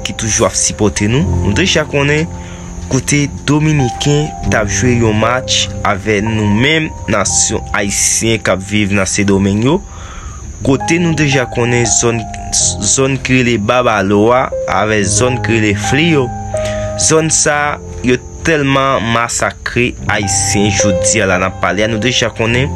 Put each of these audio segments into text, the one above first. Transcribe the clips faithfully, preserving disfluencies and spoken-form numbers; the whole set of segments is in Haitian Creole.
ki toujou ap sipòte nou. Nou deja konnen kote Dominiken t ap jwe yon match avè nou menm nasyon ayisyen k ap viv nan Sendomeng yo. Kote nou deja konnen zòn, zòn ki rele Babalo a avè zòn ki rele Fliyo. Zòn sa a, yo tèlman masakre ayisyen jodi a la n ap pale a, nou deja konnen.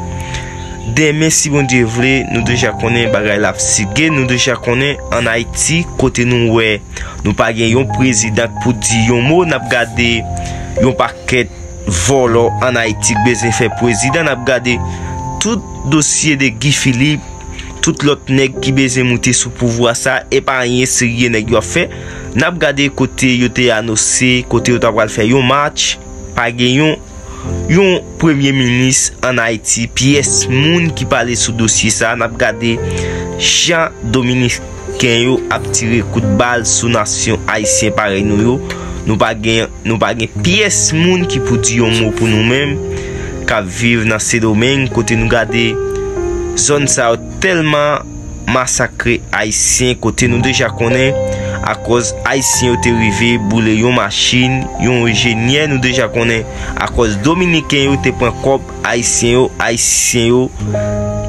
Demen, si Bondye vle, nou deja konnen bagay la ap sige, nou deja konnen ann Ayiti, kote nou wè nou pa gen yon prezidan k pou di yon mo, n ap gade yon pakèt vòlò ann Ayiti k bezwen fè prezidan, n ap gade tout dosye de Guy Philippe, tout lòt nèg ki bezwen moute sou pouvwa sa, e pa anyen serye nèg yo ap fè. N ap gade kote yo te anonse, kote yo ta pral fè yon match, pa gen yon, yon premye minis ann Ayiti, pyès moun ki pale sou dosye sa. N ap gade jan Dominiken yo ap tire kout bal sou nasyon ayisyen parèy nou yo. Nou pa gen, nou pa gen pyès moun ki pou di yon mo pou nou menm k ap viv nan Sendomeng, kote nou gade zòn sa yo tèlman masakre ayisyen, kote nou deja konnen akòz ayisyen yo te rive boule yon machin, yon enjenyè, nou deja konnen akòz dominiken yo te pran kòb ayisyen yo, ayisyen yo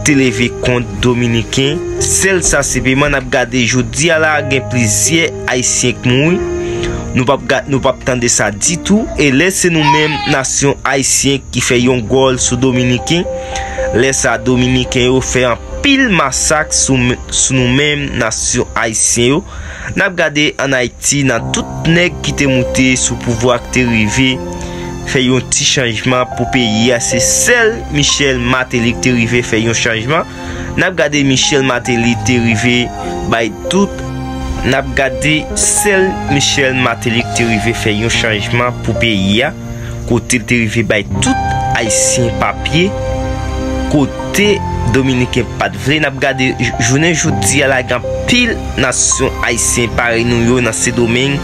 te leve kont dominiken. Sèl sa sepeman n ap gade jodi a la, gen plizyè ayisyen k mouri. Nou p ap ga-, nou p ap tande sa ditou. E lè se nou menm nasyon ayisyen ki fè yon gòl sou dominiken, lè sa dominiken yo fè anpil masak sou, sou nou menm nasyon ayisyen yo. N ap gade ann Ayiti, nan tout nèg ki te moute sou pouvwa k te rive fè yon ti chanjman pou peyi a, se sèl Michel Martelly k te rive fè yon chanjman. N ap gade Michel Martelly te rive bay tout, n ap gade sèl Michel Martelly k te rive fè yon chanjman pou peyi a, kote l te rive bay tout ayisyen papye, kote dominiken pa t vle. N ap gade j-, jounen jodi a la, gen anpil nasyon ayisyen parèy nou yo nan Sendomeng,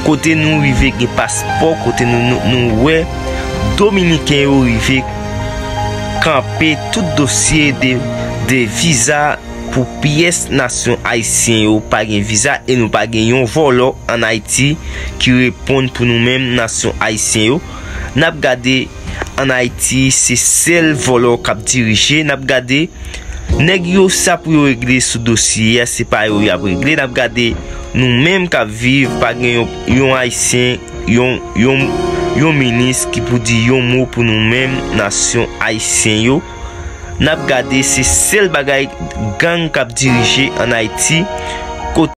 kote nou rive gen paspò, kote nou, nou, nou wè dominiken yo rive kanpe tout dosye de, de viza pou pyès nasyon ayisyen yo pa gen viza, e nou pa gen yon vòlò ann Ayiti ki reponn pou nou menm nasyon ayisyen yo. N ap gade ann Ayiti, se sèl vòlò k ap dirije. N ap gade nèg yo, sa pou yo regle sou dosye a, se pa yo y ap regle. N ap gade nou menm k ap viv, pa gen yon, yon ayisyen, yon, yon, yon minis ki pou di yon mo pou nou menm nasyon ayisyen yo. N ap gade, se sèl bagay, gang k ap dirije ann Ayiti, kote